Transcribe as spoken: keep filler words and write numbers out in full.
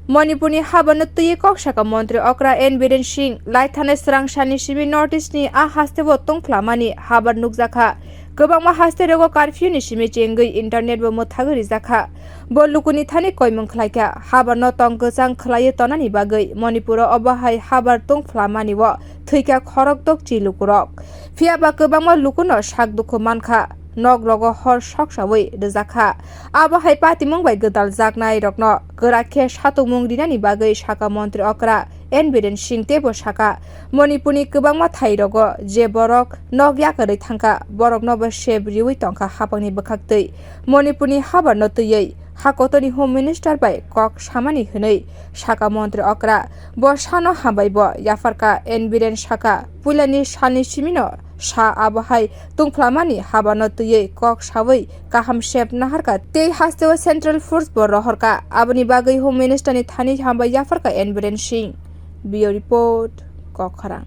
Manipurni habarno twiwi kok saka montri okra N Biren Singh, laithanai swrang salni simi North East ni a hasteo tongphlamani habar nukjakha. Kwbangma haste rogo curfew ni simi chengwi internet bo mwthagwi rijakha. Bo lukuni thani koimung khlaikha, habarno tong kwchang khlaiwi tonani bagwi. Manipuro obo hai habar tongphlamani o thwikha khorokdok chi lukurok. Phiyaba kwbangma lukuno sak dukhu mankha, nok rogo hor soksawi rwjakha. Abo hai patimung bai gwdaljaknai rokno kwrak khe satungmung rinani bagwi saka montri okra N Biren Singh teibo saka, Manipurni kwbangma thai rogo je borok nok yakarwi thangkha, borokno bo sep riwi tongkha hapangni bwkhaktwi. Manipurni habarno twiwi ha kotorni Home Minister bai kok samani hwnwi saka montri okra. Bo sano hambai bo yapharkha. N Biren saka, puilani salni simino sa abo hai tungphlamani habarno twiwi kok sawi kaham sep naharkha tei hasteo Central Force bo rohorkha. Aboni bagwi Home Minister ni thani hambai yapharkha N Biren Singh. Bureau Report, Kokharang.